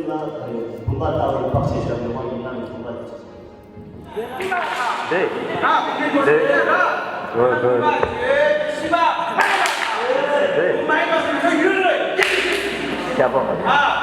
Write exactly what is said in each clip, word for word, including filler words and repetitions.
བུམ་པ་ལྟ་བུའི་བག་ཕྱེ་བཞག་ཡོད་པ་ཡིན་ན་ནི་བུམ་པ་དེ་ཆགས། དེ། དེ། ཨོ་ཧོ། དེ། ཁྱབ་པ་མ་རེད།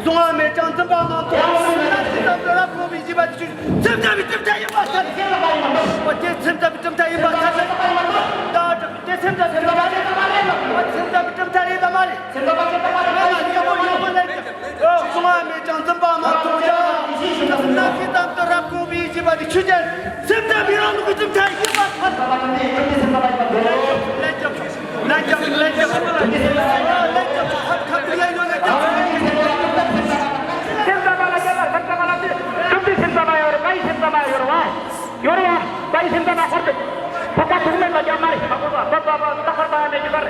བཟུང་བ་མེད་ཀྱང་འཛིན་པ་མ་ཐོབ། སེམས་ཙམ་གྱི་རབ་མཐོང་བའི་བཞི་པ་དེ་ཚུལ་སེམས་ཙམ་གྱི་གྲུབ་མཐའ་ཡིན་པར་ཐལ། དེ་སེམས་ཙམ་གྱི་གྲུབ་མཐའ་ཡིན་པར་ཐལ། ད་དེ་སེམས་ཙམ་གྱི་གྲུབ་མཐའ་ཡིན་པར་ཐལ། སེམས་ཙམ་གྱི་གྲུབ་མཐའ་ཡིན་དམ་མ་རེད། སེམས་ཙམ་གྱི་གྲུབ་མཐའ་ཡིན་པར་ཐལ། བཟུང་བ་མེད་ཀྱང་འཛིན་པ་མ་ཐོབ་ཀྱང་། སེམས་ཙམ་གྱི་རབ་མཐོང་བའི་བཞི་པ་དེ་ཆོས་ཅན། སེམས་ཙམ་པའི་རང་ལུགས་ཀྱི་གྲུབ་མཐའ་ཡིན་པར་ཐལ། ལན་རྒྱབ། ལན་རྒྱབ། ལན་རྒྱབ། ལན་རྒྱབ། ཁ་ཁ་ཁ་ལན་ཡོད་ལན་རྒྱབ། སེམས་ཙམ་པ་ལ་རྒྱབ་པ། སེམས་ཙམ་པ་ལ་རྒྱབ། གྲུབ་མཐའི་སེམས་ཙམ་པ་ཡོད་རེད། བཀའི་སེམས་ཙམ་པ་ཡོད་རེད་བ། ཡོད་རེད་བ། བཀའི་སེམས་ཙམ་པ་ཧོར་དུ། ཐོག་ཁ་ཐུག་མེད་ལ་རྒྱབ་མ་རེད། མ་གོ་བ། བ་བ་བ་རྟག་པར་བ་མེད་ཀྱི་བར།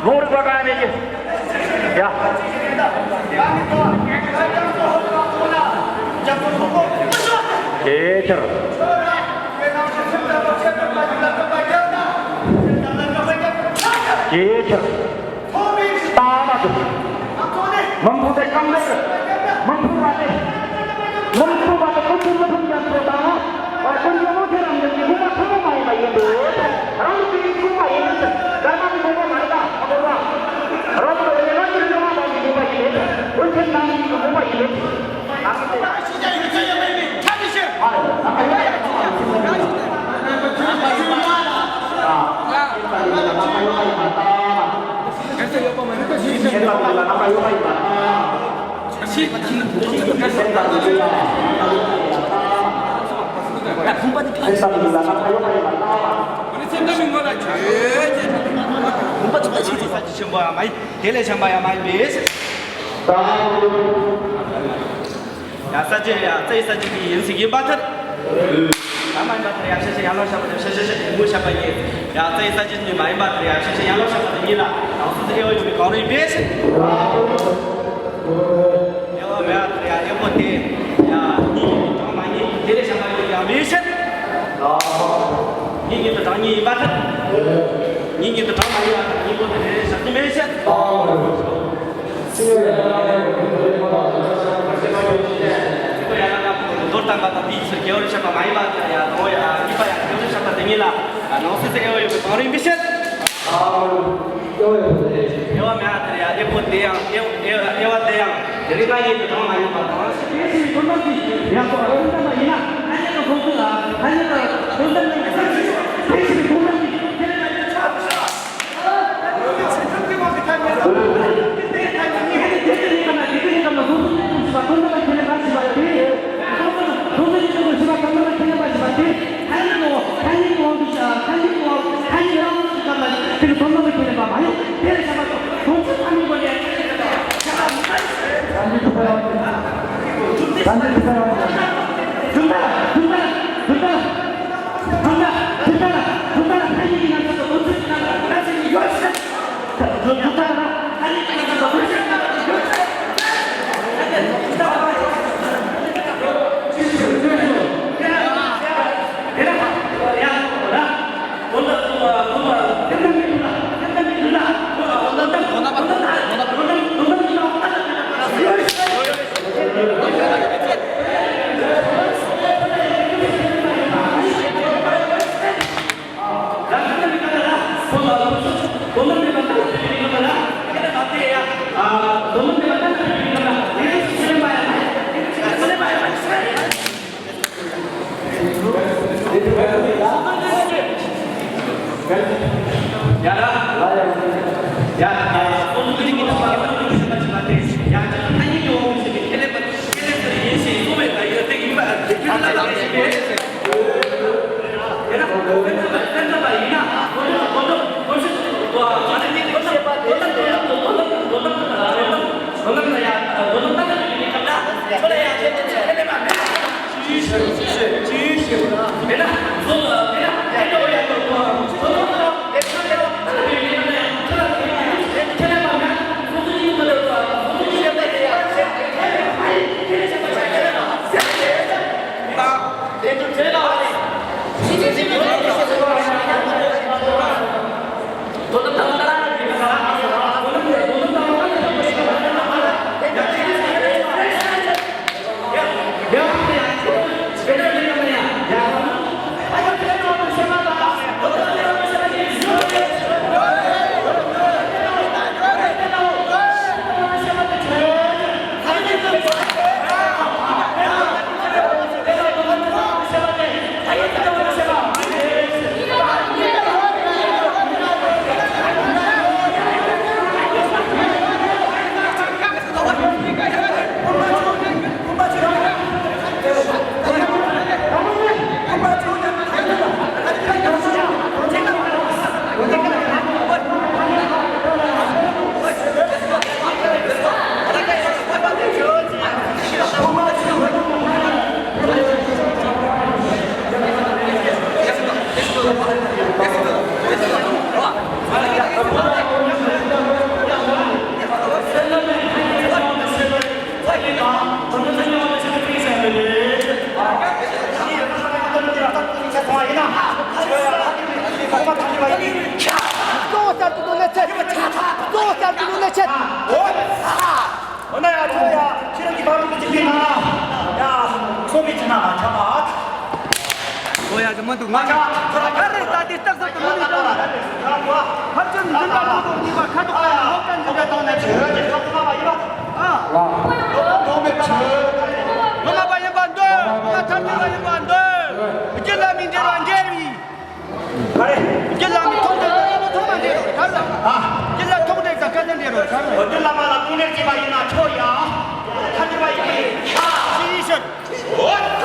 ལུང་རིག་པ་གང་མེད་ཀྱི། ཡ། ཇེ་ཆེར། ཇེ་ཆེར། ལྟ་བ་དུ། མི་མཐུན་པའི་རྐང་རྗེས། མི་མཐུན་པ་དེ། མི་མཐུན་པ་དེ་ཀུན་གྱིས་མི་མཐུན་ཀྱང་ཁྱོད་དང་། ཀུན་གྱིས་རླུང་ཁྱེར་རམ་འདེགས་ཀྱི་དགོངས་པ་ཐུན་མོང་མ་ཡིན་པ་ཡིན་ཏེ། རང་ལུགས་ཀྱི་དགོངས་པ་ཡིན་ཏེ། དགར་མ་གི་དགོངས་པ་མ་རེད་ད་མ་གོ་བ། རང་ལུགས་ཀྱི་རང་གི་རྙོག་མ་དང་གི་དགོངས་པ་ཡིན་ཏེ། ཀུན་མཁྱེན་རྣམ་གཉིས་ཀྱི་དགོངས་པ་ཡིན་ཏེ། དེ་ལས་ཆེན་པོ་ཡང་མ་ཡིན་པས། ཡ་ས་བཅད་ཡ་རྩ་ཡི་ས་བཅད་ཀྱི་ཡིན་ཟིག་ཡིན་པ་ཐལ། ད་མ་ཡིན་པ་ཐལ། ཡ་ཤ་ཤ་ཡ་ལོ་ཤ་པ་ཤ་ཤ་ཤ་ཡིན་མོ་ཤ་པ་ཡིན། ཡ་རྩ་ཡི་ས་བཅད་ནི་མ་ཡིན་པ་ཐལ། ཡ་ཤ་ཤ་ཡ་ལོ་ཤ་པ་དེ་ཉིད་ལ་ཡང་སུ་ཟེར་ཨེ་བ་ཡོད་པའི་གང་རུང་ཡིན་པས། ཨེ་བ་མེད་ཐལ། ཡ་ཨེ་བོ་དེ་ཡ་གཉིས་ཡིན་གྲངས་མ་ཡིན། དེ་ལས་ཤ་པ་ཡིན་ཡང་མེད་ཤ། གཉིས་ཉིད་དུ་གྲངས་གཉིས་ཡིན་པ་ཐལ། གཉིས་ཉིད་དུ་གྲངས་མ་ཡིན་པ་ཐལ། གཉིས་པོ་དེ་ནས་ཞབས་ཀྱུ་མེད་ཤ། མདོར་བསྟན་པ་དང་དེའི་ཕྱིར་རྒྱལ་བར་བཤད་པ་མ་ཡིན་པ་ཡ་དང་པོ་ཡ་གཉིས་པ་ཡ་རྒྱལ་བར་བཤད་པ་དེ་ཉིད་ལ་ནང་གསེས་སུ་དབྱེ་བ་ཡོད་པའི་གང་རུང་ཡིན་པའི་ཕྱིར། དབྱེ་བ་མེད་པ་དེ་ཡང་དབྱེ་བ་དེ་ཡང་དབྱེ་བ་དེ་ཡང་དེ་རིགས་ལྔ་ཉིད་དུ་གྲངས་མ་ཡིན་པ་དང་། དེ་ཕྱིར་དོན་དམ་གྱི་ཡང་དག་དོན་དམ་པ་ཡིན་ན་ཐ་སྙད་དང་མཚུངས་ལ་ཐ་སྙད་དང་དོན་དམ་ཡིན་པའི་ཕྱིར། དེ་ཕྱིར་དོན་དམ་གྱི་དེ་ལས་ཐ་སྙད་ཆགས། དེ་ལ་དོ་སྣང་གི་ཐོག་ནས་མ་ཡོང་། དེ་ལ་བྱ་བ་དང་དོན་ཚན་ཚང་མའི་སྒོ་ནས། ད་འདི་དུ་ཕེབས་པ། ད་འདི་དུ་ཕེབས་པ། དུང་ད་དུང་ད་དུང་ད་དུང་ད་དུང་ད་ལ་དུང་ད་ལ་ཕན་ཡོན་གྱི་རྣམ་གཞག་དང་དོན་ཚན་གྱི་རྣམ་གཞག་རྣམ་གཞག་གཉིས་ཡོད་ཟེར། དུང་ད་ལ་ཕན་ཡོན་གྱི་རྣམ་གཞག་དང་དོན་ཚན་གྱི་རྣམ་གཞག་ཡོད་ཟེར། གཙོ་བོ་གསར་དུ་འདུག་ན་ཆད། གཙོ་བོ་གསར་དུ་འདུག་ན་ཆད། འོ་ན་ཡ་ཁྱོད་ཡ་ཁྱེད་རང་གི་བར་དུ་ཅིག་གི་ནང་ན་ཡ་སོ་མི་ཅི་ན་ཆ་མ། ཨོ་ཡ་ཇི་མ་འདུག་ང་ཆ་ཁ་རེ་ད་དེ་རྟགས་གསལ་དུ་མི་འདུག་ཧར་ཅན་འཛིན་གྲྭ་མང་པོ་གཉིས་པ་ཁ་དོག་ལ་ཧོབ་ཅན་འཛིན་གྲྭ་དང་ནས་ཆེ་ཨ། ལོ་མ་པ་ཡིན་པ་འདོད། ལོ་མ་ཐར་ཐུབ་པ་ཡིན་པ་འདོད། རྒྱུ་ལ་མི་འབྲེལ་བ་འབྲེལ་བའི། རྒྱུ་ལ་མི་ཐོག་འདོད་པ་ཐོག་མ་འབྲེལ་རོ་ཐར་ལ། རྒྱུ་ལ་ཐོག་འབྲེལ་དང་སྐལ་ལྡན་འབྲེལ་རོ་ཐར་ལ། རྒྱུ་ལ་མ་ལ་དངོས་གནས་བྱས་པ་ཡིན་ན་ཆོག་ཡ། ཐར་འབྲེལ་བ་ཡིན་པའི་ཤ། ཤི་ཤི།